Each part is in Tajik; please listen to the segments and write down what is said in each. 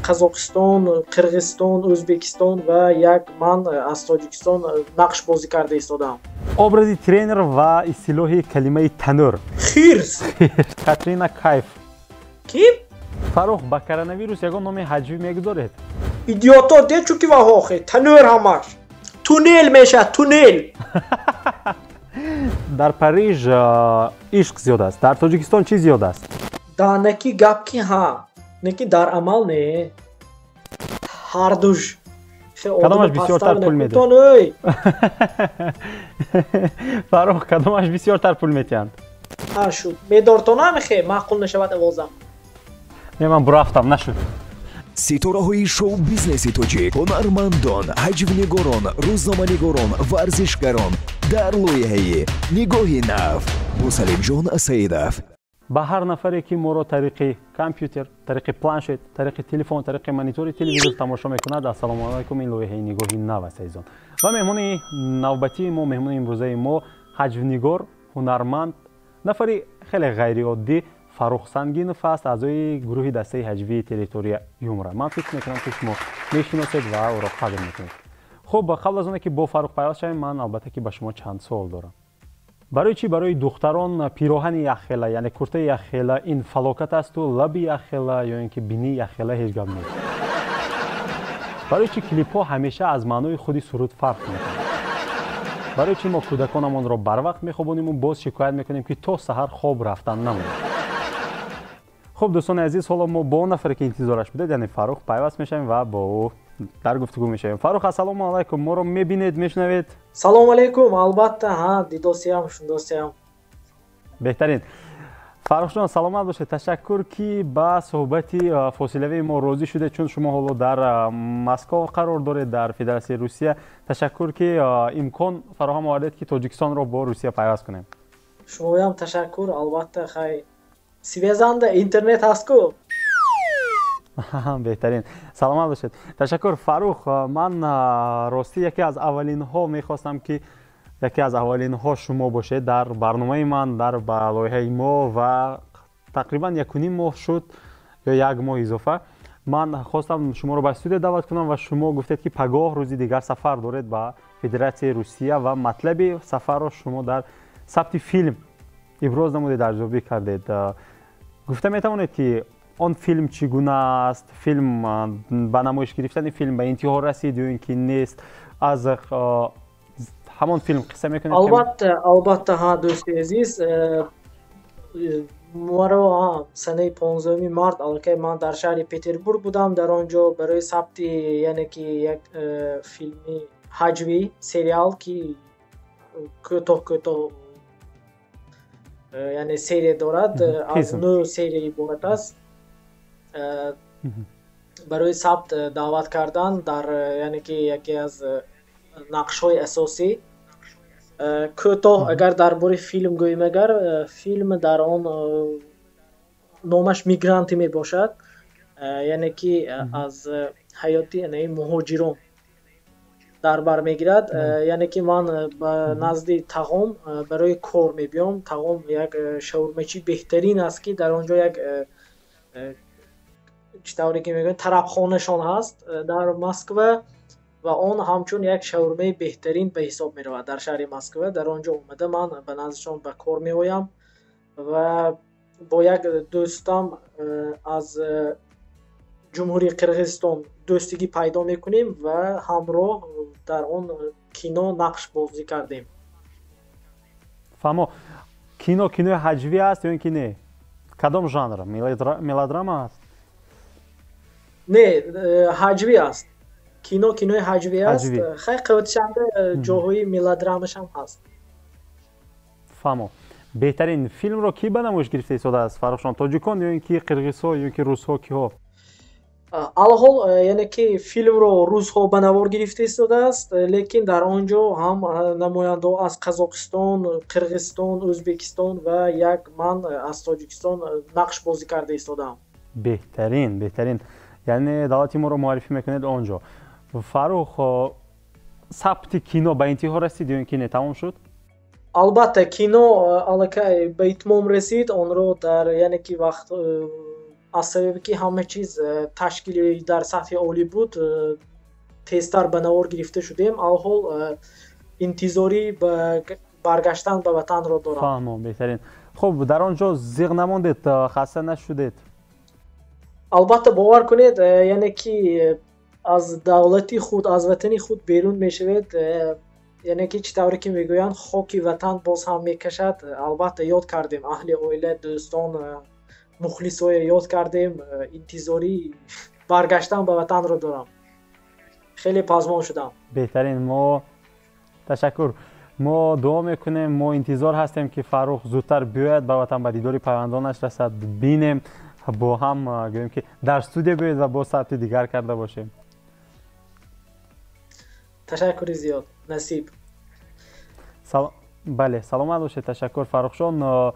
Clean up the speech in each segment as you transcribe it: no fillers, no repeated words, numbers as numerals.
Қазоқистон, Қирғизистон, Ӯзбекистон ва як ман аз Тоҷикистон нақш бозӣ карда истодаам. Образи тренер ва истилоҳи калимаи танӯр. Хирс. Катрина Кайф. Кӣ? Фаррух, ба коронавирус ягон номи ҳаҷвӣ мегузоред? Идиото де, чунки ваҳохе танӯр ҳамаш туннел мешавад, туннел. Дар Париж ишқ зиёд аст, дар Тоҷикистон чӣ зиёд аст? Даънаки гап ки ҳа, лекин дар амал не, ҳардуш. Кадомаш бисёртар пул медиҳад, Фаррух? Кадомаш бисёртар пул метиҳанд? Шуд, медортонам, хе маъқул нашавад овозам. Не, ман бурафтам, нашуд. Ситораҳои шоу-бизнеси тоҷик, ҳунармандон, ҳаҷвнигорон, рӯзноманигорон, варзишгарон дар лоиҳаи «Нигоҳи нав» бо Салимҷон Саидов. Ба ҳар нафаре, ки моро тариқи компютер, тариқи планшет, тариқи телефон, тариқи монитори телевизор тамошо мекунад, ассалому алайкум! Ин лоиҳаи «Нигоҳи нав» аст, азизон, ва меҳмони навбатии мо, меҳмони имрӯзаи мо ҳаҷвнигор, ҳунарманд, нафари хеле ғайриоддӣ Фаррух Сангинов аст, аъзои гурӯҳи дастаи ҳаҷвии «Территория юмора». Ман фикр мекунам, ки шумо мешиносед ва ӯро қадр мекунед. Хуб, қабл аз оне ки бо Фаррух пайваст шавем, ман албатта ки ба шумо чанд суол дорам. Барои чӣ барои духтарон пироҳани яххела, яъне куртаи яххела ин фалокат асту лаби яххела ё ин ки бинии яххела ҳеҷ гап нест? Барои чӣ клипҳо ҳамеша аз маънои худи суруд фарқ мекунанд? Барои чӣ мо кӯдаконамонро барвақт мехобониму боз шикоят мекунем, ки то саҳар хоб рафтан намонд? Хуб, дӯстони азиз, ҳоло мо бо он нафаре, ки интизораш будед, яъне Фаррух, пайваст мешавем ва бо ӯ дар гуфтугӯ мешавем. Фаррух, ассалому алайкум! Моро мебинед, мешунавед? Салому алайкум! Албатта, ҳа, дидосиям, шундосиям. Беҳтарин, Фаррухҷон, саломат бошед. Ташаккур, ки ба суҳбати фосилавии мо розӣ шудед, чун шумо ҳоло дар Москов қарор доред, дар Федератсияи Русия. Ташаккур, ки имкон фароҳам овардед, ки Тоҷикистонро бо Русия пайваст кунем. Шумоям ташаккур. Албатта, хай, связь анда интернет ҳастку. Беҳтарин, саломат бошед, ташаккур. Фаррух, ман ростӣ яке аз аввалинҳо мехостам, ки яке аз аввалинҳо шумо бошед дар барномаи ман, дар лоиҳаи мо, ва тақрибан якуним моҳ шуд ё як моҳ изофа ман хостам шуморо ба студия даъват кунам ва шумо гуфтед, ки пагоҳ, рӯзи дигар сафар доред ба Федератсияи Русия ва матлаби сафарро шумо дар сабти филм иброз намудед, арзёбӣ кардед. Гуфта метавонед, ки он филм чӣ гуна аст? Филм, ба намоиш гирифтани филм ба интиҳо расид ё ин ки нест? Аз ҳамон филм қисса мекунед? Албатта, албатта, ҳа, дӯсти азиз, маро санаи 15-уми март аллакай ман дар шаҳри Петербург будам. Дар он ҷо барои сабти, яъне ки як филми ҳаҷвӣ, сериал, ки кӯтоҳ кӯтоҳ, яъне серия дорад, аз нӯ серия иборат аст, барои сабт даъват кардан дар, яъне ки яке аз нақшҳои асосӣ. Кӯтоҳ агар дар бораи филм гӯем, агар филм дар он номаш «Мигранты» мебошад, яъне ки аз ҳаёти муҳоҷирон дар бар мегирад. Яъне ки ман ба назди тағом барои кор мебиём. Тағом як шаурмачии беҳтарин аст, ки дар он ҷо як, чӣ тавре ки мегӯянд, тарабхонашон ҳаст дар Москва ва он ҳамчун як шаурмаи беҳтарин ба ҳисоб меравад дар шаҳри Москва. Дар он ҷо омада ман ба наздишон ба кор меоям ва бо як дӯстам аз Ҷумҳурии Қирғизистон дӯстигӣ пайдо мекунем ва ҳамроҳ дар он кино нақш бозӣ кардем. Фаҳмо. Кино кинои ҳаҷвӣ аст ё ин ки не? Кадом жанр? Мелодрама аст? Не, ҳаҷвӣ аст. Кино кинои ҳаҷвӣ аст. Хай, қивтишанда ҷоҳои мелодрамашам ҳаст. Фаҳмо, беҳтарин. Филмро кӣ ба намоиш гирифта истодааст, Фаррухшон? Тоҷикон ё ин ки қирғизҳо, ё ин ки русҳо, киҳо? Алҳол, яъне ки филмро русҳо ба навор гирифта истодааст, лекин дар он ҷо ҳам намояндаҳо аз Қазоқистон, Қирғизистон, Ӯзбекистон ва як ман аз Тоҷикистон нақш бозӣ карда истодаам. Беҳтарин, беҳтарин. Яъне давлати моро муаррифӣ мекунед он ҷо. Фаррух, сабти кино ба интиҳо расид ё ин ки не, тамом шуд? Албатта, кино аллакай ба итмом расид. Онро дар, яъне ки, вақт, аз сабабе ки ҳама чиз ташкили дар сатҳи олӣ буд, тезтар ба навор гирифта шудем. Алҳол интизорӣ ба баргаштан ба ватанро дорам. Фаҳмо, беҳтарин. Хуб, дар он ҷо зиғ намондед, хаста нашудед? Албатта, бовар кунед, яъне ки аз давлати худ, аз ватани худ берун мешавед, яъне ки, чӣ тавре ки мегӯянд, хоки ватан боз ҳам мекашад. Албатта, ёд кардем аҳли оила, дӯстон, мухлисое ёд кардем. Интизорӣ баргаштан ба ватанро дорам. Хеле пазмон шудам. Беҳтарин. Мо ташаккур, мо дуо мекунем, мо интизор ҳастем, ки Фаррух зудтар биёяд ба ватан, ба дидори пайвандонаш расад, бинем бо ҳам, гӯем ки дар студия биёед ва бо сабти дигар карда бошем. Ташаккури зиёд, насиб. Бале, саломат бошед. Ташаккур, Фаррухҷон.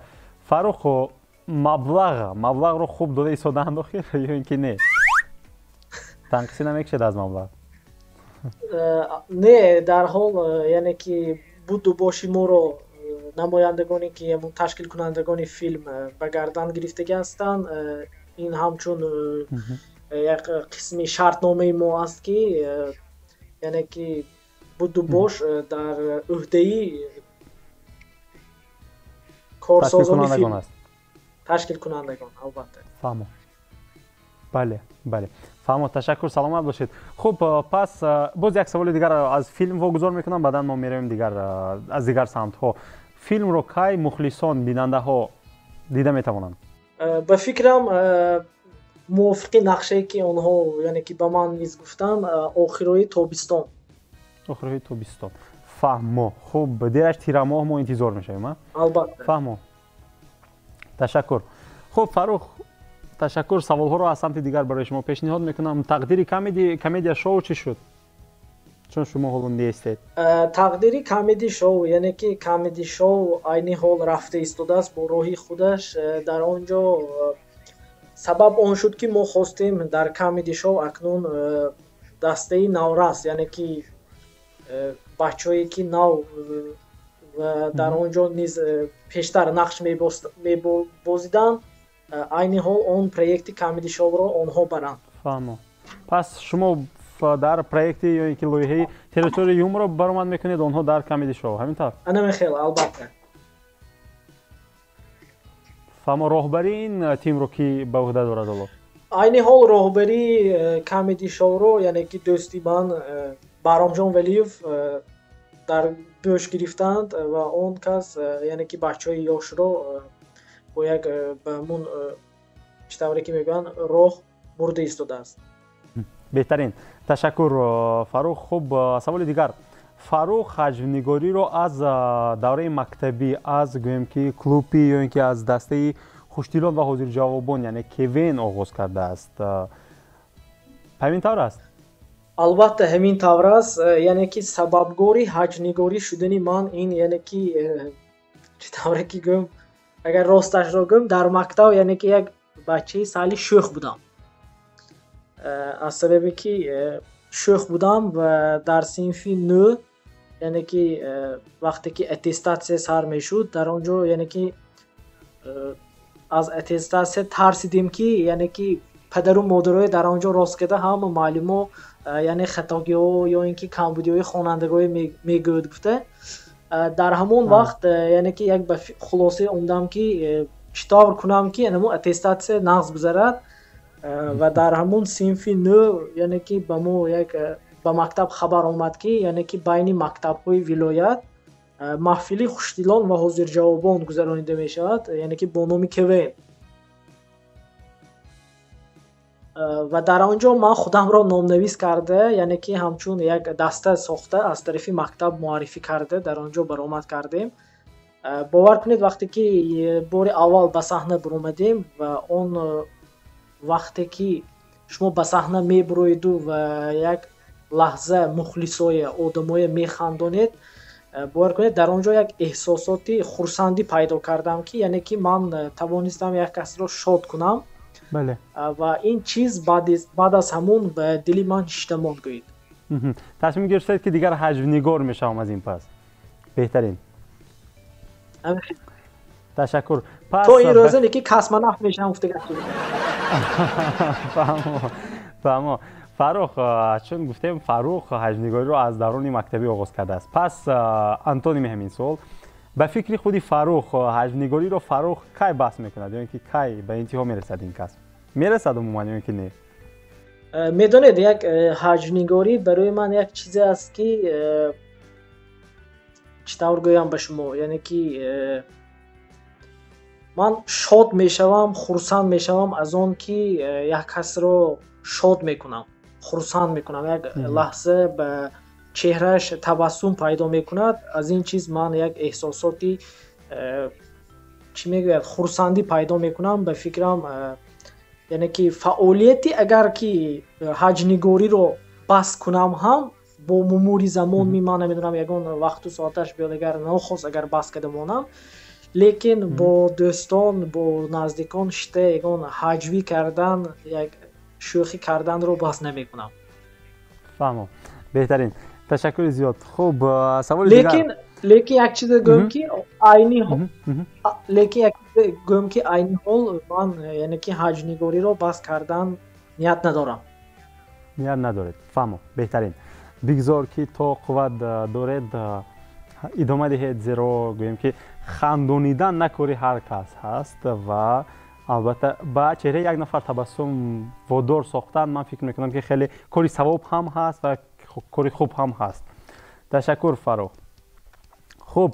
Фаррух, маблағро хуб дода истодаанд охир ё ин ки не, танқисӣ намекушед аз маблағ? Не, дар ҳол, яъне ки буду боши моро намояндагоне ки ҳамун ташкилкунандагони филм ба гардан гирифтагӣ ҳастанд. Ин ҳамчун як қисми шартномаи мо аст, ки яъне ки буду бош дар ӯҳдаи корсозони филм, ташкилкунандагон, албатта. Фаҳмо, бале, фаҳмо. Ташаккур, саломат бошед. Хуб, пас боз як саволи дигар аз филм вогузор мекунам, баъдан мо меравем дигар аз дигар самтҳо. Филмро кай мухлисон, бинандаҳо дида метавонанд? Ба фикрам, мувофиқи нақшае ки онҳо, яъне ки ба ман низ гуфтанд, охирои тобистон. Охирои тобистон, фаҳмо. Хуб, дераш тирамоҳ мо интизор мешавем. Албатта. Фаҳмо, ташаккур. Хуб, Фаррух, ташаккур. Саволҳоро аз самти дигар барои шумо пешниҳод мекунам. Тақдири комедия шоу чӣ шуд, чун шумо ҳоло нестед? Тақдири камеди шоу, яъне ки камеди шоу айни ҳол рафта истодааст бо роҳи худаш. Дар он ҷо сабаб он шуд, ки мо хостем дар камеди шоу акнун дастаи наврас, яъне ки бачаҳое ки нав дар он ҷо низ пештар нақш мебозиданд, айни ҳол он проекти камеди шоуро онҳо баранд. Фаҳмо. Пас шумо дар проекти ё ин ки лоиҳаи «Территорияи юмора» баромад мекунед, онҳо дар камеди шоу, ҳамин тавр? Анамехел, албатта. Фаҳмо. Роҳбарии ин тимро ки ба ӯҳда дорад ҳоло? Айни ҳол роҳбарии камеди шоуро, яъне ки дӯсти ман Баҳромҷон Валиев дар дӯш гирифтанд ва он кас, яъне ки бачаҳои ёшро бо як ба ҳамун, чӣ тавре ки мегӯянд, роҳ бурда истодааст. Беҳтарин, ташаккур, Фаррух. Хуб, саволи дигар. Фаррух ҳаҷвнигориро аз давраи мактабӣ, аз, гӯем ки, клубӣ ё ин ки аз дастаи хуштилон ва ҳозирҷавобон, яъне КВН оғоз кардааст. Ҳамин тавр аст? Албатта, ҳамин тавр аст. Яъне ки сабабгори ҳаҷвнигорӣ шудани ман ин, яъне ки, чӣ тавре ки гӯем, агар росташро гӯем, дар мактаб, яъне ки як бачаи сали шӯх будам. Аз сабабе ки шӯх будам ва дар синфи нӯ, яъне ки вақте ки аттестатсия сар мешуд, дар он ҷо, яъне ки аз аттестатсия тарсидем, ки яъне ки падару модарое дар он ҷо рост карда, ҳама муаллимо, яъне хатогиҳо ё ин ки камбудиҳои хонандагое мегӯяд гуфта, дар ҳамон вақт, яъне ки як ба хулоса омдам, ки чӣ тавр кунам, ки ҳамон аттестатсия нағз гузарад. Ва дар ҳамон синфи нӯ, яъне ки ба мо як ба мактаб хабар омад, ки яъне ки байни мактабҳои вилоят маҳфили хуштилон ва ҳозирҷавобон гузаронида мешавад, яъне ки бо номи КВН. Ва дар он ҷо ман худамро номнавис карда, яъне ки ҳамчун як даста сохта, аз тарафи мактаб муаррифӣ карда, дар он ҷо баромад кардем. Бовар кунед, вақте ки бори аввал ба саҳна баромадем ва он вақте ки шумо ба саҳна мебуроеду ва як лаҳза мухлисое, одамое механдонед, бовар кунед, дар он ҷо як эҳсосоти хурсандӣ пайдо кардам, ки яъне ки ман тавонистам як касро шод кунам. Ва ин чиз баъд аз ҳамун ба дили ман шишта монд, гӯед. Тасмим гирифтед, ки дигар ҳаҷвнигор мешавам аз ин пас. Беҳтарин. Ташаккур. То ин рӯза ки космонавт мешавам гуфта гап. Фаҳмо, фаҳмо. Фаррух, чун гуфтем, Фаррух ҳаҷвнигориро аз даврони мактабӣ оғоз кардааст, пас антоними ҳамин суол: ба фикри худи Фаррух, ҳаҷвнигориро Фаррух кай бас мекунад ё ин ки кай ба интиҳо мерасад, ин касб мерасад умуман ё ин ки не? Медонед, як ҳаҷвнигорӣ барои ман як чизе аст, ки чӣ тавр гӯям ба шумо, яъне ки ман шод мешавам, хурсанд мешавам аз он ки як касро шод мекунам, хурсанд мекунам, як лаҳза ба чеҳрааш табассум пайдо мекунад. Аз ин чиз ман як эҳсосоти, чӣ мегӯяд, хурсандӣ пайдо мекунам. Ба фикрам, яъне ки фаъолияти агар ки ҳаҷвнигориро бас кунам ҳам, бо мурури замон ми ман намедонам, ягон вақту соаташ биёд, агар нохост агар бас карда монам, лекин бо дӯстон, бо наздикон шита ягон ҳаҷвӣ кардан, як шӯхӣ карданро бас намекунам. Фаҳмом, беҳтарин, ташаккури зиёд. Хуб, саволи. Лекин як чизе гӯям, ки айни лекин як чизе гӯям, ки айни ҳол ман, яъне ки, ҳаҷвнигориро бас кардан ният надорам. Ният надоред, фаҳмом, беҳтарин. Бигзор, ки то қувват доред, идома диҳед, зеро гӯем, ки хандонидан на кори ҳар кас ҳаст ва албатта ба чеҳраи як нафар табассум водор сохтан, ман фикр мекунам, ки хеле кори савоб ҳам ҳаст ва кори хуб ҳам ҳаст. Ташаккур, Фаррух. Хуб,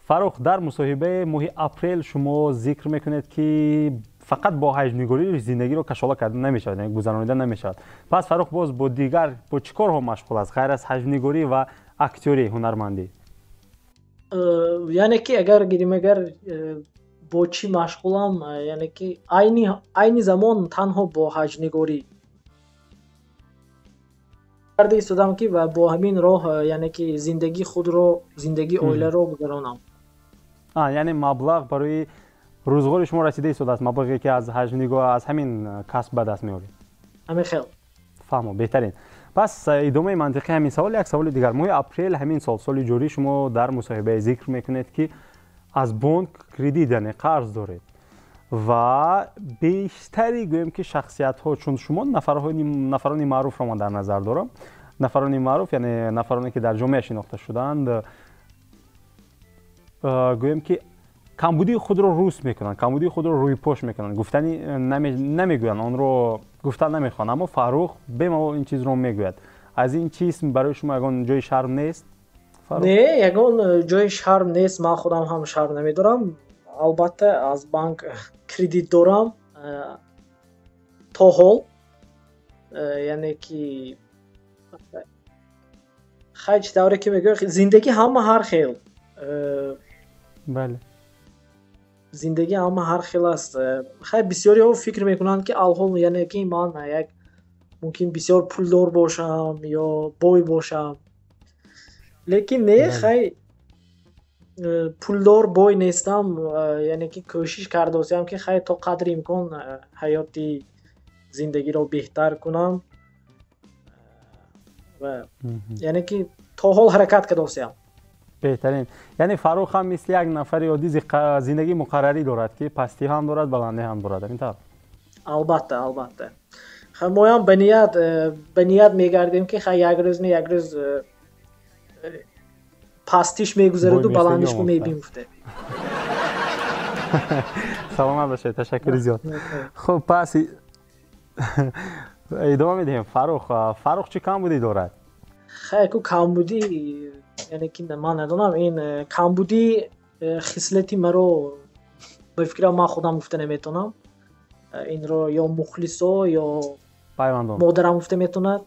Фаррух, дар мусоҳибаи моҳи апрел шумо зикр мекунед, ки фақат бо ҳаҷвнигорӣ зиндагиро кашола карда намешавад, яъне гузаронида намешавад. Пас Фаррух боз бо дигар бо чӣ корҳо машғул аст, ғайр аз ҳаҷвнигорӣ ва актёрӣ, ҳунармандӣ? Яъне ки агар гирем, агар бо чӣ машғулам, яъне ки айни замон танҳо бо ҳаҷвнигорӣ карда истодам, ки ва бо ҳамин роҳ, яъне ки, зиндагии худро, зиндагии оиларо гузаронам. Яъне маблағ барои рӯзғори шумо расида истодааст, маблағе ки аз ҳаҷвнигор, аз ҳамин касб ба даст меоред? Ҳамин хел. Фаҳмо, беҳтарин. Пас идомаи мантиқи ҳамин савол як саволи дигар. Моҳи апрел ҳамин сол, соли ҷорӣ, шумо дар мусоҳибае зикр мекунед, ки аз бонк кредит, яъне қарз доред ва бештари, гӯем, ки шахсиятҳо, чун шумо нафарони маъруфро ман дар назар дорам, нафарони маъруф, яъне нафароне ки дар ҷомеа шинохта шудаанд, гӯем, ки камбудии худро рӯст мекунанд, камбудии худро рӯйпош мекунанд, гуфтани намегӯянд, онро гуфтан намехоҳанд, аммо Фаррух бемалол ин чизро мегӯяд. Аз ин чиз барои шумо ягон ҷои шарм нест? Не, ягон ҷои шарм нест, ман худам ҳам шарм намедорам. Албатта, аз банк кредит дорам то ҳол, яъне ки хай, чӣ тавре ки мегӯяд, зиндагӣ ҳама ҳар хел. Бале. Зиндагӣ ҳама ҳар хел аст. Хай, бисёриҳо фикр мекунанд, ки алҳол, яъне ки, ман як мумкин бисёр пулдор бошам ё бой бошам, лекин не, хай, пулдор, бой нестам, яъне ки кӯшиш кардосиям, ки хай, то қадри имкон ҳаёти зиндагиро беҳтар кунам ва яъне ки то ҳол ҳаракат кардосиям. Беҳтарин. Яъне Фаррух ҳам мисли як нафари оддӣ зиндагии муқаррарӣ дорад, ки пастӣ ҳам дорад, баландӣ ҳам дорад, ҳамин тавр? Албатта, албатта. Хай, моям ба ният мегардем, ки хай, як рӯз не, як рӯз пастиш мегузараду баландишро мебинем гуфта. Саломат бошед, ташаккури зиёд. Хуб, пас идома медиҳем. Фаррух, Фаррух чӣ камбудӣ дорад? Хай, ку камбудӣ, яъне ки ман надонам, ин камбудӣ хислати маро, ба фикрам, ман худам гуфта наметавонам инро, ё мухлисо, ё пайвандон, модарам гуфта метавонад,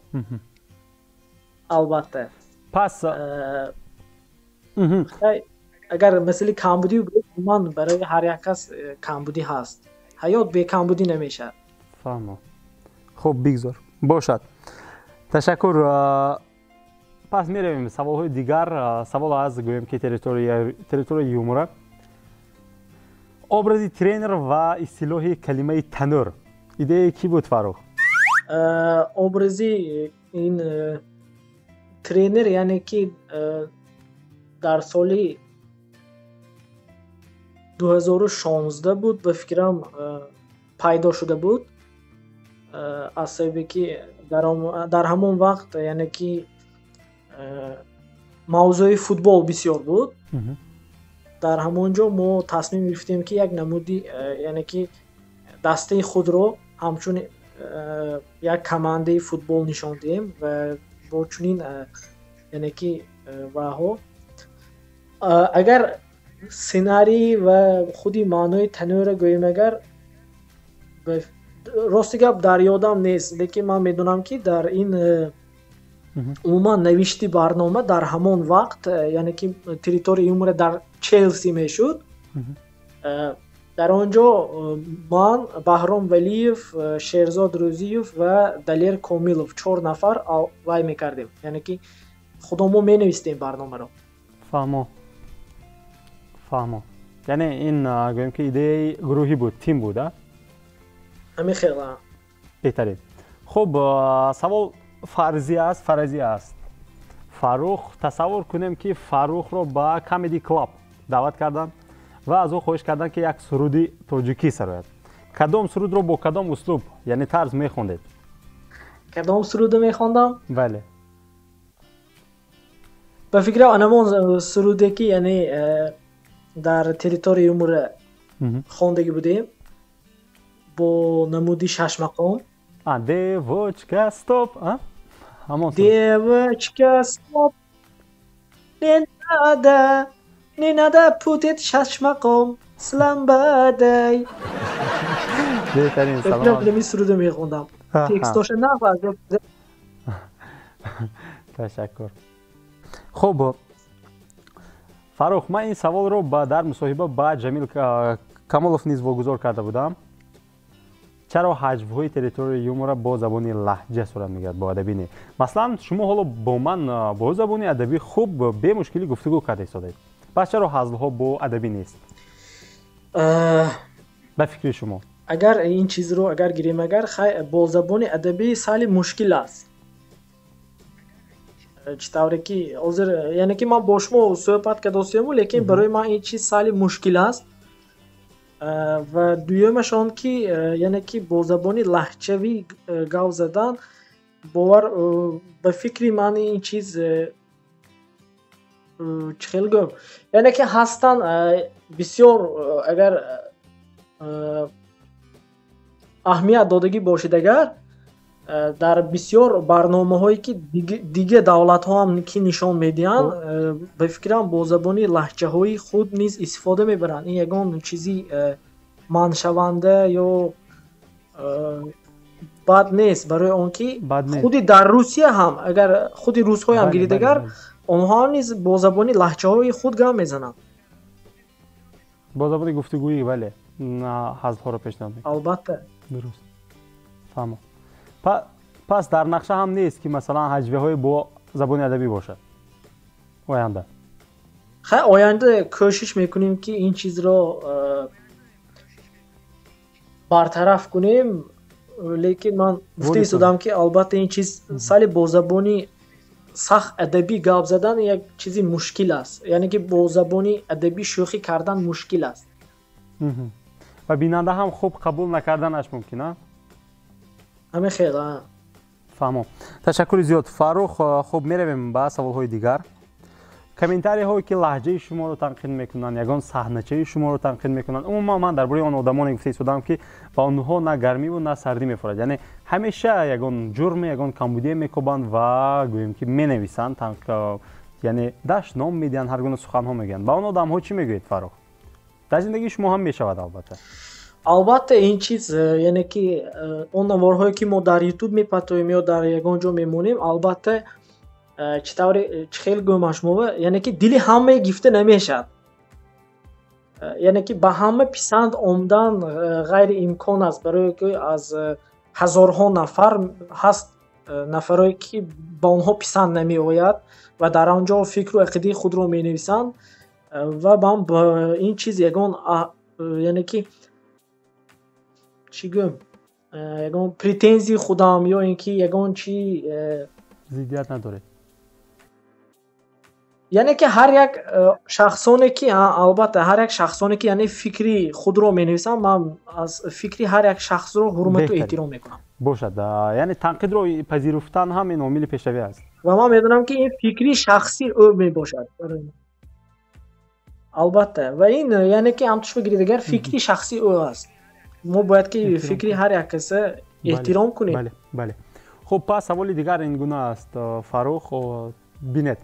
албатта. Пас Агар масъалаи камбудӣ, ман барои ҳар як кас камбудӣ ҳаст, ҳаёт бекамбудӣ намешавад. Фаҳмо, хуб, бигзор бошад, ташаккур. Пас меравем саволҳои дигар. Савол аз, гӯем, ки территорияи юмора: образи тренер ва истилоҳи калимаи танӯр идеяи кӣ буд, Фаррух? Образи ин тренер, яъне ки дар соли 2016 буд, ба фикрам, пайдо шуда буд, аз сабабе ки дар ҳамон вақт, яъне ки мавзӯи футбол бисёр буд. Дар ҳамон ҷо мо тасмим гирифтем, ки як намуди, яъне ки дастаи худро ҳамчун як командаи футбол нишон диҳем ва бо чунин, яъне ки ваҳо, агар сценарий ва худи маънои танӯра гӯем, агар рости гап, дар ёдам нест, лекин ман медонам, ки дар ин умуман навишти барнома дар ҳамон вақт, яъне ки «Территория юмора» дар Челси мешуд. Дар он ҷо ман, Баҳром Валиев, Шерзод Рӯзиев ва Далер Комилов, чор нафар вай мекардем, яъне ки худомо менавистем барномаро. Фаҳмо, яъне ин гӯем, ки идеяи гурӯҳӣ буд, тим буд, а? Ҳамин хел. Беҳтарин. Хуб, савол фарзӣ аст, фаразӣ аст. Фаррух, тасаввур кунем, ки Фаррухро ба Comedy Club даъват карданд ва аз ӯ хоҳиш карданд, ки як суруди тоҷикӣ сарояд. Кадом сурудро бо кадом услуб, яъне тарз, мехондед? Кадом сурудро мехондам? Бале. Ба фикрам, анамон суруде, ки яъне дар «Территория юмора» хондагӣ будем бо намуди шашмақом. «Девочка, стоп». Ҳамон. «Девочка, стоп, не надо, не надо путать шашмақом с ламбадой». Беҳтарин. Салом. Сурудо мехондам, текстоша на. Ташаккур. Хуб, Фаррух, ман ин саволро дар мусоҳиба ба Ҷамил Камолов низ вогузор карда будам: чаро ҳаҷвҳои «Территория юмора» бо забони лаҳҷа сурат мегирад, бо адабӣ не? Масалан, шумо ҳоло бо ман бо забони адабӣ хуб, бемушкилӣ гуфтугӯ карда истодаед. Пас чаро ҳазлҳо бо адабӣ нест, ба фикри шумо? Агар ин чизро агар гирем, агар бо забони адабӣ сали мушкил аст. Чӣ тавре ки ҳозир, яъне ки ман бо шумо суҳбат кардостему, лекин барои ман ин чиз сали мушкил аст. Ва дуюмаш он ки, яъне ки бо забони лаҳҷавӣ гап задан, бовар, ба фикри ман, ин чиз, чӣ хел гӯям, яъне ки ҳастанд бисёр, агар аҳамият додагӣ бошед, агар дар бисёр барномаҳое, ки дига давлатҳо ҳам ки нишон медиҳанд, ба фикрам, бо забони лаҳҷаҳои худ низ истифода мебаранд. Ин ягон чизи манъшаванда ё бад нест, барои он ки худи дар Русия ҳам, агар худи русҳоям гиред, агар онҳо низ бо забони лаҳҷаҳои худ гап мезананд. Бо забони гуфтугӯӣ, бале, ҳазлҳоро пешниҳод мекунанд. Албатта. Дуруст, фаҳмо. Пас дар нақша ҳам нест, ки масалан ҳаҷвияҳое бо забони адабӣ бошад оянда? Хай, оянда кӯшиш мекунем, ки ин чизро бартараф кунем, лекин ман гуфта истодам, ки албатта ин чиз сали бо забони сахт адабӣ гап задан як чизи мушкил аст, яъне ки бо забони адабӣ шӯхӣ кардан мушкил аст. Ва бинанда ҳам хуб қабул накарданаш мумкин, а? Ҳамин хел. Фаҳмо, ташаккури зиёд, Фаррух. Хуб, меравем ба саволҳои дигар. Комментариҳое, ки лаҳҷаи шуморо танқид мекунанд, ягон саҳначаи шуморо танқид мекунанд, умуман ман дар бораи он одамоне гуфта истодам, ки ба онҳо на гармиву на сардӣ мефорад, яъне ҳамеша ягон ҷурме, ягон камбудие мекобанд ва гӯем, ки менависанд, яъне дашном медиҳанд, ҳар гуна суханҳо мегӯянд. Ба он одамҳо чӣ мегӯед, Фаррух? Дар зиндагии шумо ҳам мешавад, албатта. Албатта, ин чиз, яъне ки он наворҳое, ки мо дар Ютуб мепатоем ё дар ягон ҷо мемонем, албатта, чӣ тавре, чӣ хел гӯям шумова, яъне ки дили ҳамае гифта намешавад, яъне ки ба ҳама писанд омдан ғайриимкон аст, барое ки аз ҳазорҳо нафар ҳаст нафарое, ки ба онҳо писанд намеояд ва дар он ҷо фикру ақидаи худро менависанд. Ва ман ба ин чиз ягон, яъне ки чӣ гӯям, ягон претензии худам ё ин ки ягон чи зиддият надоред. Яъне ки ҳар як шахсоне ки, албатта, ҳар як шахсоне ки, яъне, фикри худро менависам, ман аз фикри ҳар як шахсро ҳурмату эҳтиром мекунам. Бошад, яъне танқидро пазируфтан ҳам ин омили пешравӣ аст. Ва ман медонам, ки ин фикри шахсии ӯ мебошад, албатта, ва ин, яъне ки, ҳамтуш бигиред, агар фикри шахсии ӯ аст, мо бояд ки фикри ҳар як каса эҳтиром кунем. Бале, хуб, пас саволи дигар ин гуна аст, Фаррух. Бинед,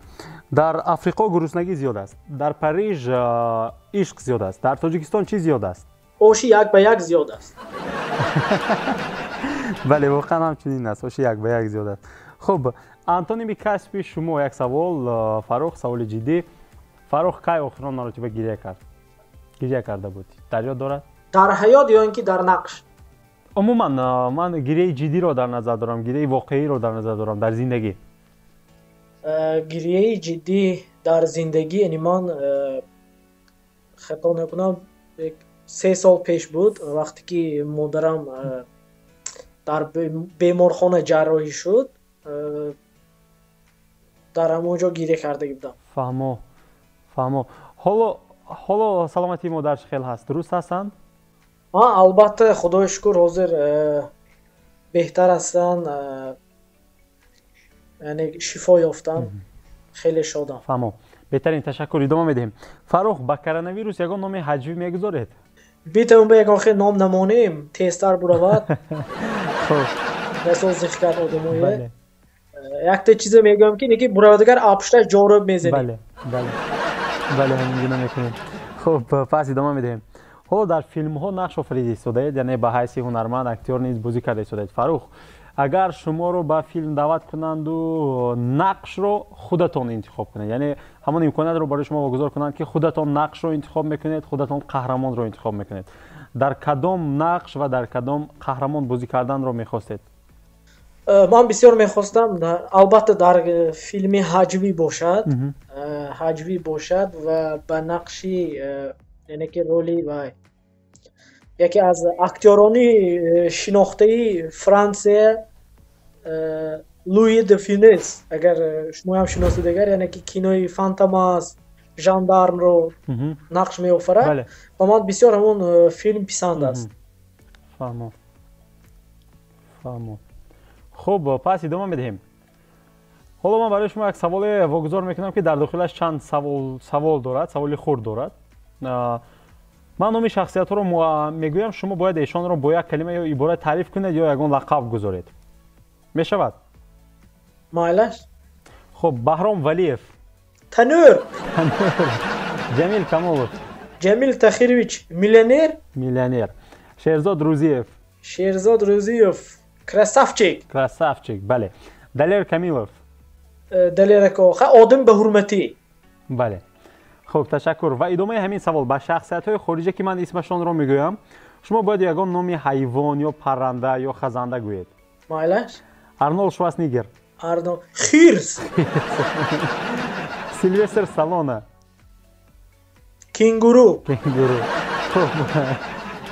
дар Африқо гуруснагӣ зиёд аст, дар Париж ишқ зиёд аст, дар Тоҷикистон чӣ зиёд аст? Оши як ба як зиёд аст. Бале, воқеан ҳамчунин аст, оши як ба як зиёд аст. Хуб, антоними касби шумо. Як савол, Фаррух, саволи ҷиддӣ. Фаррух кай охирон маротиба гиря кард, гиря карда буд, дар ёд дорад? Дар ҳаёт ё ин ки дар нақш? Умуман, ман гиряи ҷиддиро дар назар дорам, гиряи воқеиро дар назар дорам, дар зиндагӣ. Гирияи ҷиддӣ дар зиндагӣ, яъне ман хато накунам, 3 сол пеш буд, вақте ки модарам дар беморхона ҷарроҳӣ шуд, дар ҳамон ҷо гиря карда будам. Фаҳмо, фаҳмо. Ҳоло саломатии модар чӣ хел ҳаст, дуруст ҳастанд? Албатта, худои шукр, ҳозир беҳтар ҳастанд, яъне шифо ёфтан, хеле шодам. Фаҳмо, беҳтарин, ташаккур. Идома медиҳем. Фаррух, ба коронавирус ягон номи ҳаҷвӣ мегузоред? Битавон ба ягон хел ном намонем, тезтар буравад. Расо зих кард одамое. Якта чизе мегӯям, ки неки буравадагар апушташ ҷоруб мезанем. Бале, ҳамин гуна мекунем. Хуб, пас идома медиҳем. Ҳоло дар филмҳо нақш офарида истодаед, яъне ба ҳайси ҳунарманд, актёр низ бозӣ карда истодаед. Фаррух, агар шуморо ба филм даъват кунанду нақшро худатон интихоб кунед, яъне ҳамон имкониятро барои шумо вогузор кунанд, ки худатон нақшро интихоб мекунед, худатон қаҳрамонро интихоб мекунед, дар кадом нақш ва дар кадом қаҳрамон бозӣ карданро мехостед? Ман бисёр мехостам, албатта, дар филми ҳаҷвӣ бошад, ҳаҷвӣ бошад ва ба нақши, яъне ки роли вай, яке аз актёрони шинохтаи Франсия, Луи де Фюнес, агар шумоям шиносед, агар, яъне ки кинои Фантомас, Жандармро нақш меофарад, ба ман бисёр ҳамон филм писанд аст. Фаҳмо, фаҳмо. Хуб, пас идома медиҳем. Ҳоло ман барои шумо як саволе вогузор мекунам, ки дар дохилаш чанд савол дорад, саволи хурд дорад. Ман номи шахсиятҳоро мегӯям, шумо бояд эшонро бо як калима ё ибора таъриф кунед ё ягон лақаб гузоред. Мешавад? Майлаш. Хуб, Баҳром Валиев. Танӯр. Ҷамил Камолов. Ҷамил Тахирович миллионер. Миллионер. Шерзод Рӯзиев. Шерзод Рӯзиев красавчик. Красавчик, бале. Далер Камилов. Далер ако одам ба ҳурматӣ. Бале, хуб, ташаккур. Ва идомаи ҳамин савол: ба шахсиятҳои хориҷа, ки ман исмашонро мегӯям, шумо бояд ягон номи ҳайвон ё парранда ё хазанда гӯед. Майлаш. Арнолд Шварценеггер. Арнолд хирс. Силвестр Сталлоне. Кенгуру. Кенгуру.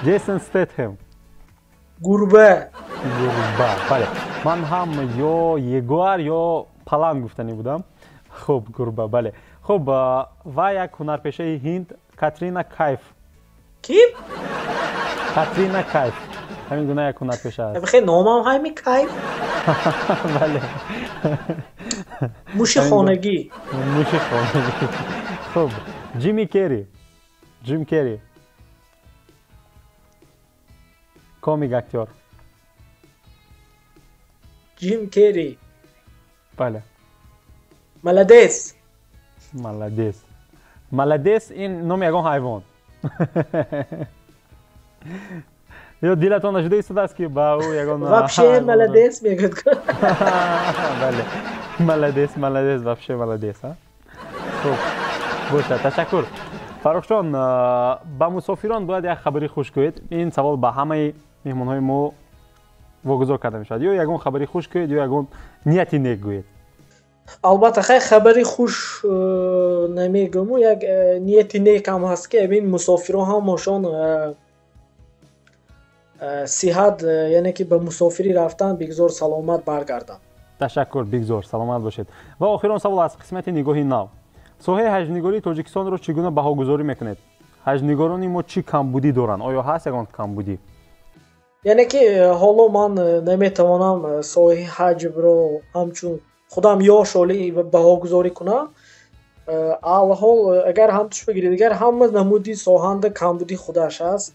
Ҷейсон Стэтхэм. Гурба. Гурба, бале. Ман ҳам ё ягуар, ё паланг гуфтанӣ будам. Хуб, гурба, бале. Хуб, ва як ҳунарпешаи ҳинд, Катрина Кайф. Ким? Катрина Кайф, ҳамин гуна як ҳунарпеша аст. Хе, номам ҳами Кайф. Бале. Муши хонагӣ. Муши хонагӣ. Хуб, Ҷими Керри, Ҷим Керри, комик, актёр. Ҷим Керри. Бале. Молодец. Молодец. Молодец, ин номи ягон ҳайвон ё дилатон нашуда истодааст, ки ба ӯ ягон Вообще молодец мегӯяд. Бале, молодец, молодец, вообще молодец. Хуб бошад, ташаккур. Фаррухҷон, ба мусофирон бояд як хабари хуш гӯед. Ин савол ба ҳамаи меҳмонҳои мо вогузор карда мешавад. Ё ягон хабари хуш гӯед, ё ягон нияти нек гӯед. Албатта, хай, хабари хуш намегӯму, як нияти некам ҳаст, ки ин мусофирон ҳамашон сиҳат, яъне ки ба мусофирӣ рафтан, бигзор саломат баргарданд. Ташаккур, бигзор саломат бошед. Ва охирон савол аз қисмати нигоҳи нав. Соҳаи ҳаҷвнигории Тоҷикистонро чӣ гуна баҳогузорӣ мекунед? Ҳаҷвнигорони мо чӣ камбудӣ доранд? Оё ҳаст ягон камбудӣ? Яъне ки ҳоло ман наметавонам соҳаи ҳаҷвро ҳамчун худам ёш олӣ баҳогузорӣ кунам. Алҳол агар ҳам туш бигиред, агар ҳама намуди соҳанда камбуди худаш аст,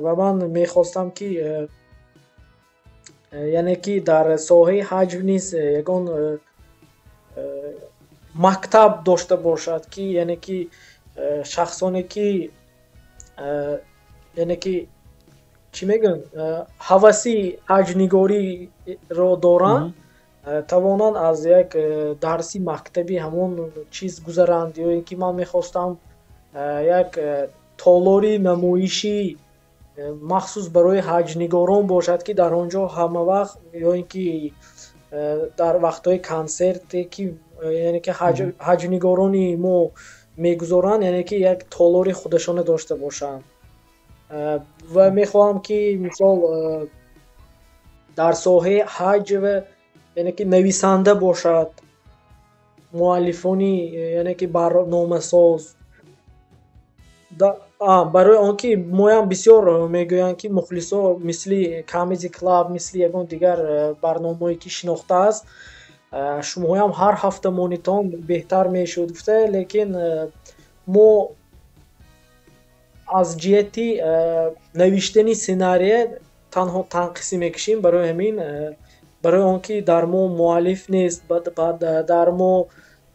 ва ман мехостам ки яъне ки дар соҳаи ҳаҷв низ ягон мактаб дошта бошад, ки яъне ки шахсоне ки яъне ки чӣ мегӯянд, ҳаваси ҳаҷвнигориро доранд, тавонанд аз як дарси мактаби ҳамон чиз гузаранд. Ё ин ки ман мехостам як толори намоишӣ махсус барои ҳаҷвнигорон бошад, ки дар он ҷо ҳама вақт ё ин ки дар вақтҳои консерте ки яъне ки ҳаҷвнигорони мо мегузоранд, яъне ки як толори худашона дошта бошанд. Ва мехоҳам ки мисол дар соҳаи ҳаҷв яъне ки нависанда бошад, муаллифони яъне ки барномасоз. Барои он ки моям бисёр мегӯянд ки мухлисо мисли Comedy Club, мисли ягон дигар барномаое ки шинохтааст, шумоям ҳар ҳафта монитон беҳтар мешуд гуфта, лекин мо аз ҷиҳати навиштани сценария танҳо танқисӣ мекушем. Барои ҳамин, барои он ки дар мо муаллиф нест, дар мо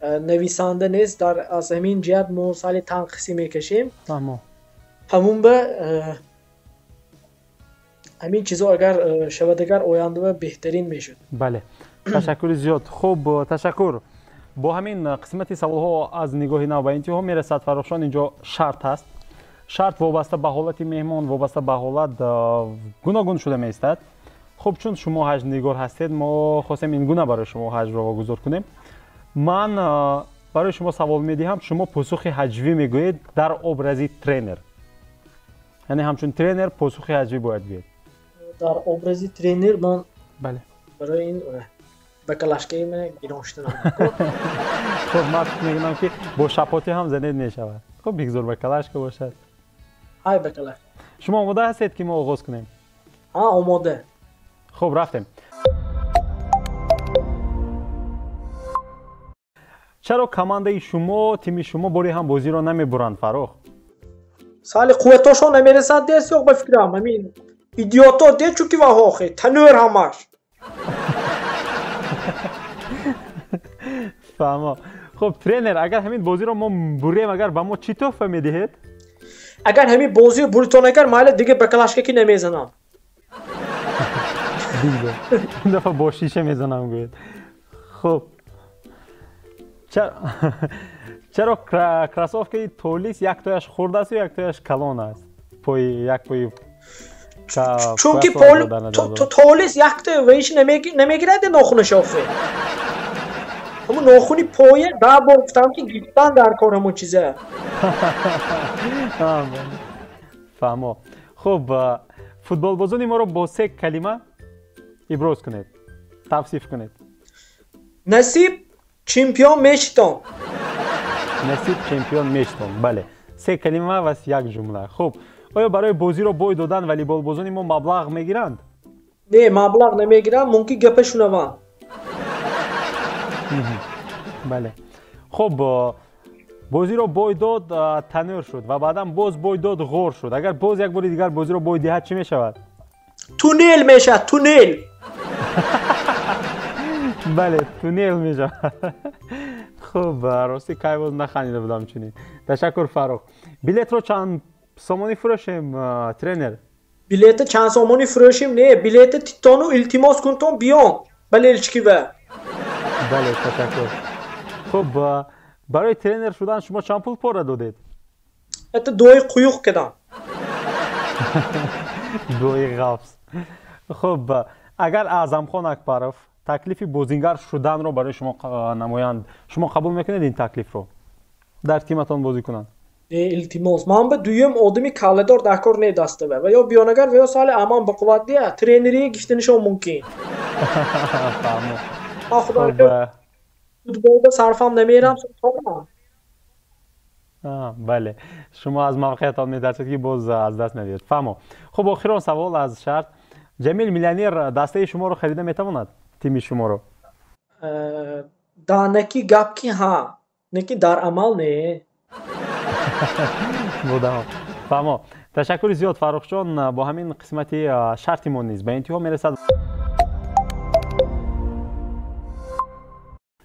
нависанда нест, аз ҳамин ҷиҳат мо сали танқисӣ мекашем. Ҳамун ба ҳамин чизо агар шавад, агар оянда беҳтарин мешуд. Бале, ташаккури зиёд. Хуб, ташаккур. Бо ҳамин қисмати саволҳо аз нигоҳи нав ба интиҳо мерасад. Фаррухшон, инҷо шарт ҳаст. Шарт вобаста ба ҳолати меҳмон, вобаста ба ҳолат гуногун шуда меистад. Хуб, чун шумо ҳаҷвнигор ҳастед, мо хостем ин гуна барои шумо ҳаҷвро вогузор кунем. Ман барои шумо савол медиҳам, шумо посухи ҳаҷвӣ мегӯед дар образи тренер. Яъне ҳамчун тренер посухи ҳаҷвӣ бояд гӯед. Дар образи тренер ман бале, барои ин ба калашкаи ман гирон шуданам. Хуб, ман фикр мекунам ки бо шапотӣ ҳам занед мешавад. Хуб, бигзор ба калашка бошад. Ҳай, ба калашка. Шумо омода ҳастед ки мо оғоз кунем? Ҳа, омода. Хуб, рафтем. Чаро командаи шумо, тими шумо бори ҳам бозиро намебуранд, Фаррух? Сали қувватошон намерасад дест, ёқ ба фикрам. Ҳамин идиото де, чунки ваҳохе танӯр ҳамаш. Фаҳмо. Хуб, тренер, агар ҳамин бозиро мо бурем, агар ба мо чӣ тӯҳфа медиҳед? Агар ҳамин бозиро буритон, агар майли дига ба калашка ки намезанам. Ин дафъа бо шиша мезанам, гӯед. Хуб, чаро кроссовкаи Толис яктояш хурд асту яктояш калон аст? Пои як пои чунки Толис якто ваиш намегирад нохунаш офе. Ҳамун нохуни поя даҳ бор гуфтам ки гирифтан дар кор ҳамун чиза. Фаҳмо. Хуб, футболбозони моро бо се калима иброз кунед, тавсиф кунед. Насиб чемпион мешитон. Насиб чемпион мешитон. Бале, се калима ва як ҷумла. Хуб, оё барои бозиро бой додан волейболбозони мо маблағ мегиранд? Не, маблағ намегиранд, мумкин гапа шунаванд. Бале. Хуб, бозиро бой дод, танӯр шуд ва баъдан боз бой дод, ғор шуд. Агар боз як бори дигар бозиро бой диҳад, чӣ мешавад? Туннел мешавад, туннел. Бале, туннел мешавад. Хуб, рости кай боз наханида будам чунин. Ташаккур, Фаррух. Билетро чанд сомонӣ фурӯшем, тренер? Билета чанд сомонӣ фурӯшем? Не, билета титону илтимос кунтон биён балелчикива. Бале, ташаккур. Хуб, барои тренер шудан шумо чанд пул пора додед? Это дуои қуюқ кардам. Дуои ғафз. Хуб, агар Аъзамхон Акбаров таклифи бозингар шуданро барои шумо намоянд, шумо қабул мекунед ин таклифро? Дар тиматон бозӣ кунанд? Не, илтимос, ман ба дуюм одами калладор дар кор не дастава. Ва ё биёнагар, ва ё соли аман ба қувват дия тренерие гирифтанишон мумкин. Фаҳмо. Ман худо футболда сарфам намерам, сотонам. Бале, шумо аз мавқеатон метарсед, ки боз аз даст надиҳед. Фаҳмо. Хуб, охирон савол аз шарт. Ҷамил миллионер дастаи шуморо харида метавонад? Тими шуморо? Да, неки гап ки ҳа, неки дар амал не. Будам. Фаҳмо. Ташаккури зиёд, Фаррухҷон. Бо ҳамин қисмати шарти мо низ ба интиҳо мерасад.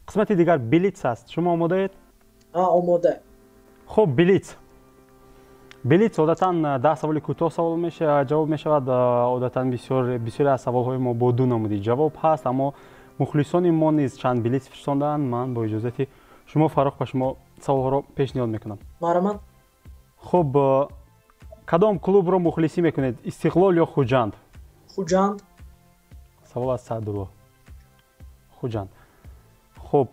Қисмати дигар блиц аст. Шумо омодаед? Омода. Хуб, блиц. Блиц одатан 10 саволи кӯтоҳ савол ҷавоб мешавад. Одатан бисёре аз саволҳои мо бо ду намуди ҷавоб ҳаст, аммо мухлисони мо низ чанд блиц фиристодаанд. Ман бо иҷозати шумо, Фаррух, ба шумо саволҳоро пешниҳод мекунам. Марҳамат. Хуб, кадом клубро мухлисӣ мекунед? Истиқлол ё Хуҷанд? Хуҷанд. Савол аз Саъдулло. Хуҷанд. Хуб,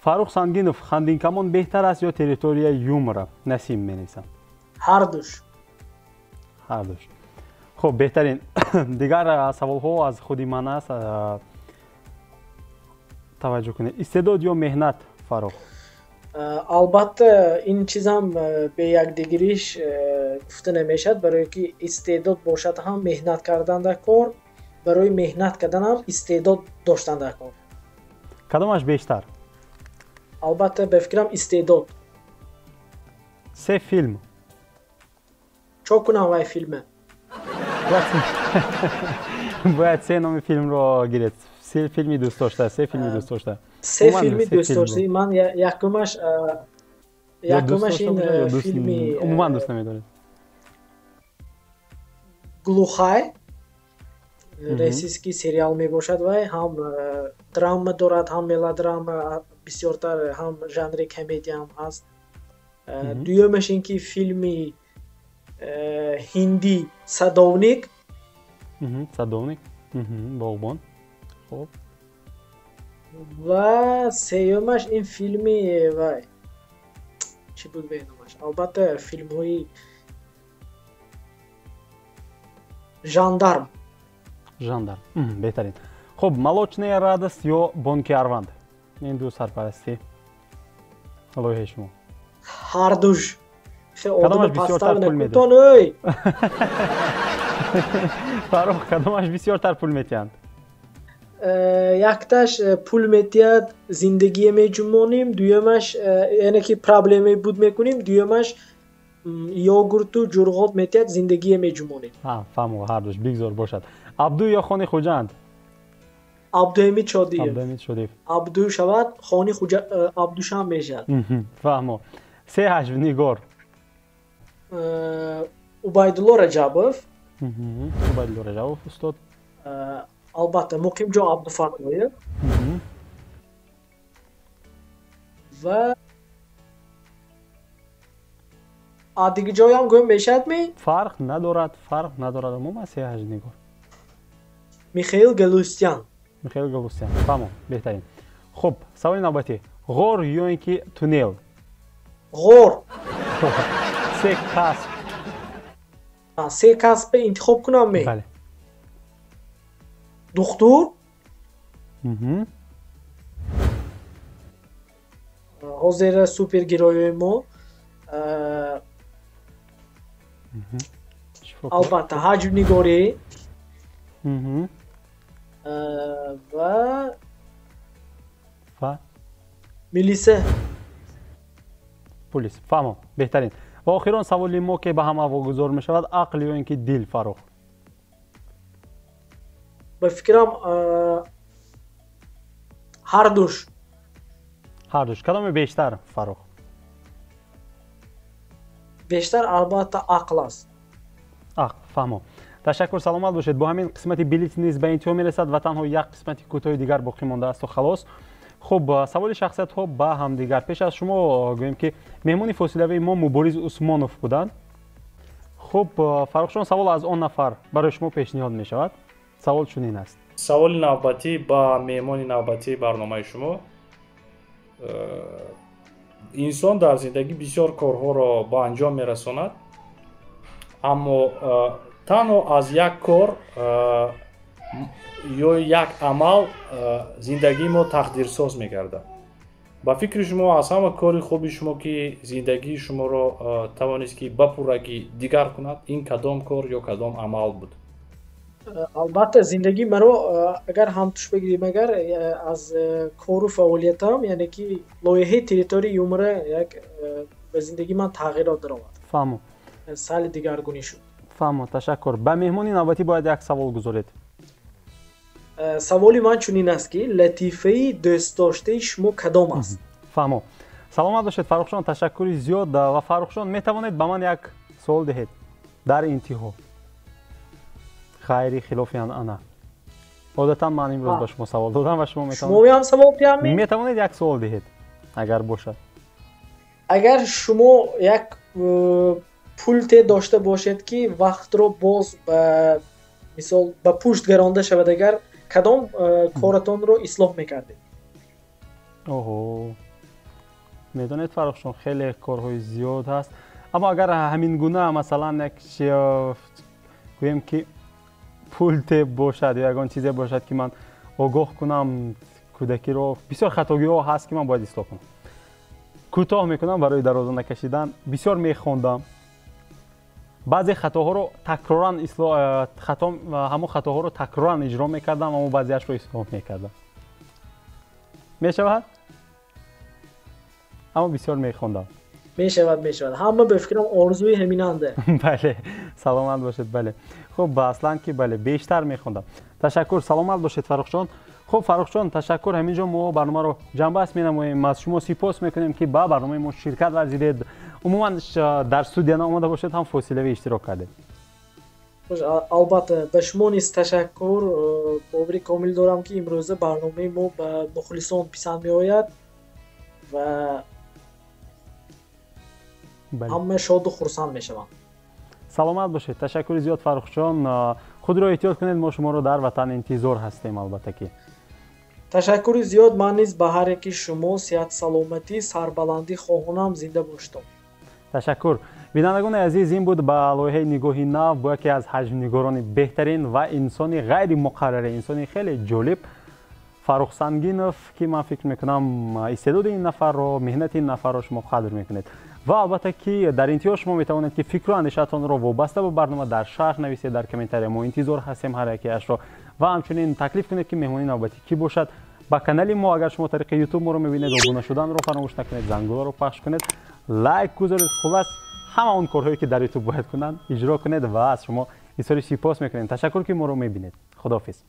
Фаррух Сангинов хандинкамон беҳтар аст ё территория юмора? Насим менависам. Ҳардуш. Ҳардуш. Хуб, беҳтарин. Дигар саволҳо аз худи ман аст. Таваҷҷӯҳ кунед. Истеъдод ё меҳнат, Фаррух? Албатта, ин чизам бе якдигириш гуфта намешавад, барое ки истеъдод бошад ҳам меҳнат кардан дар кор, барои меҳнат кардан ҳам истеъдод доштан дар кор. Кадомаш бештар? Албатта, ба фикрам, истеъдод. Се филм. Чо кунам вай филме? Бояд се номи филмро гиред. Се филми дӯстдошта, се филми дӯстдошта. Се филми дӯстдоштаи ман, якумаш ин филми умуман дӯст намедоред. Глухай, российский сериал мебошад. Вай ҳам драма дорад, ҳам мелодрама бисёртар, ҳам жанри комедия ҳам ҳаст. Дуюмаш ин ки филми ҳиндӣ «Садовник». «Садовник», боғбон. Хуб. Ва сеюмаш ин филми вай чӣ буд беномаш? Албатта, филмҳои «Жандарм». «Жандарм», беҳтарин. Хуб, «Молочная радость» ё «Бонки Арванд», ин ду сарпарасти лоиҳаи шумо? Ҳардуш. Кадомаш бисёртар пул медиҳад, Фаррух? Кадомаш бисёртар пул метиҳанд? Якташ пул метиҳад, зиндагие меҷумонем, дуюмаш, яъне ки проблеме буд мекунем, дуюмаш йогурту ҷурғот метиҳад, зиндагие меҷумонем. Фаҳмо, ҳардуш бигзор бошад. Абду ё Хони Хуҷанд? Абдуҳамид Шодиев. Абдуҳамид Шодиев. Абду шавад, Хони Абдушам мешавад. Фаҳмо. Се ҳаҷвнигор. Убайдулло Раҷабов. Убайдулло Раҷабов, устод. Албатта, Муқимҷон Абдуфаттоев ва дигар ҷоям гӯем мешавадми? Фарқ надорад, фарқ надорад, умуман се ҳаҷвнигор. Михаил Галустян. Михаил Галустян, фаҳмо, беҳтарин. Хуб, саволи навбатӣ: ғор ё ин ки туннел? Ғор. Се касб. Се касбе интихоб кунам ме? Бале. Духтур, ҳозир супергерои мо, албатта, ҳаҷвнигорӣ ва милиса. Пулис. Фаҳмом, беҳтарин. Ва охирон саволи мо, ки ба ҳама вогузор мешавад: ақл ё ин ки дил, Фаррух? Ба фикрам, ҳардуш. Ҳардуш. Кадоме бештар, Фаррух? Бештар, албатта, ақл аст. Ақл, фаҳмо. Ташаккур, саломат бошед. Бо ҳамин қисмати блиц низ ба интиҳо мерасад ва танҳо як қисмати кӯтоҳи дигар боқӣ мондаасту халос. Хуб, саволи шахсиятҳо ба ҳамдигар. Пеш аз шумо гӯем, ки меҳмони фосилавии мо Мубориз Усмонов буданд. Хуб, Фаррухҷон, савол аз он нафар барои шумо пешниҳод мешавад. Савол чунин аст. Саволи навбатӣ ба меҳмони навбатии барномаи шумо. Инсон дар зиндагӣ бисёр корҳоро ба анҷом мерасонад, аммо танҳо аз як кор ё як амал зиндагии мо тақдирсоз мегардад. Ба фикри шумо, аз ҳама кори хуби шумо, ки зиндагии шуморо тавонист, ки ба пуррагӣ дигар кунад, ин кадом кор ё кадом амал буд? Албатта, зиндагии маро агар ҳамтуш бигирем, агар аз кору фаъолиятам, яъне ки лоиҳаи «Территория юмора» як ба зиндагии ман тағйирот даровард. Фаҳмо. Сали дигаргунӣ шуд. Фаҳмо, ташаккур. Ба меҳмони навбатӣ бояд як савол гузоред. Саволи ман чунин аст, ки латифаи дӯстдоштаи шумо кадом аст? Фаҳмо, саломат бошед, Фаррухшон, ташаккури зиёд. Ва, Фаррухшон, метавонед ба ман як суол диҳед дар интиҳо, ғайри хилофи анъана. Одатан ман имрӯз ба шумо савол додам ва шумо Шумоям савол диҳам? Метавонед як суол диҳед, агар бошад. Агар шумо як пулте дошта бошед, ки вақтро боз ба мисол ба пушт гаронда шавад, агар кадом коратонро ислоҳ мекардед? Оҳо, медонед, Фаррухшон, хеле корҳои зиёд ҳаст, аммо агар ҳамин гуна, масалан, як гӯем, ки пулте бошад ё ягон чизе бошад, ки ман огоҳ кунам кӯдакиро, бисёр хатогиҳо ҳаст, ки ман бояд ислоҳ кунам. Кӯтоҳ мекунам барои дароза накашидан. Бисёр мехондам, баъзе хатоҳоро такроран, ҳамон хатоҳоро такроран иҷро мекардам, аммо баъзеашро ислоҳ мекардам. Мешавад, аммо бисёр мехондам. Мешавад, мешавад, ҳама ба фикрам орзуи ҳаминанда. Бале, саломат бошед. Бале, хуб, аслан ки бале, бештар мехондам. Ташаккур, саломат бошед, Фаррухҷон. Хуб, Фаррухҷон, ташаккур. Ҳамин ҷо мо барномаро ҷамъбаст менамоем. Аз шумо сипос мекунем, ки ба барномаи мо ширкат варзидед. Умуман дар студия наомада бошед ҳам, фосилавӣ иштирок кардед. Албатта, ба шумо низ ташаккур. Бовари комил дорам, ки имрӯза барномаи мо ба мухлисон писанд меояд ва ҳама шоду хурсанд мешаванд. Саломат бошед, ташаккури зиёд, Фаррухҷон. Худро эҳтиёт кунед, мо шуморо дар ватан интизор ҳастем, албатта ки. Ташаккури зиёд. Ман низ ба ҳар яки шумо сиҳат, саломатӣ, сарбаландӣ хоҳонам. Зинда бошедон. Ташаккур. Бинандагони азиз, ин буд ба лоиҳаи «Нигоҳи нав» бо яке аз ҳаҷвнигорони беҳтарин ва инсони ғайримуқаррарӣ, инсони хеле ҷолиб, Фаррух Сангинов, ки ман фикр мекунам, истеъдоди ин нафарро, меҳнати ин нафарро шумо қадр мекунед. Ва албатта ки дар интиҳо шумо метавонед, ки фикру андешаатонро вобаста ба барнома дар шарҳ нависед, дар комментария. Мо интизор ҳастем ҳар якеашро. Ва ҳамчунин таклиф кунед, ки меҳмони навбатӣ кӣ бошад. Ба канали мо, агар шумо тариқи Ютуб моро мебинед, обуна шуданро фаромӯш накунед, зангуларо пахш кунед, лайк гузоред, хулас, ҳама он корҳое, ки дар Ютуб бояд кунанд, иҷро кунед. Ва аз шумо изҳори сипос мекунем. Ташаккур, ки моро мебинед. Худоҳофиз.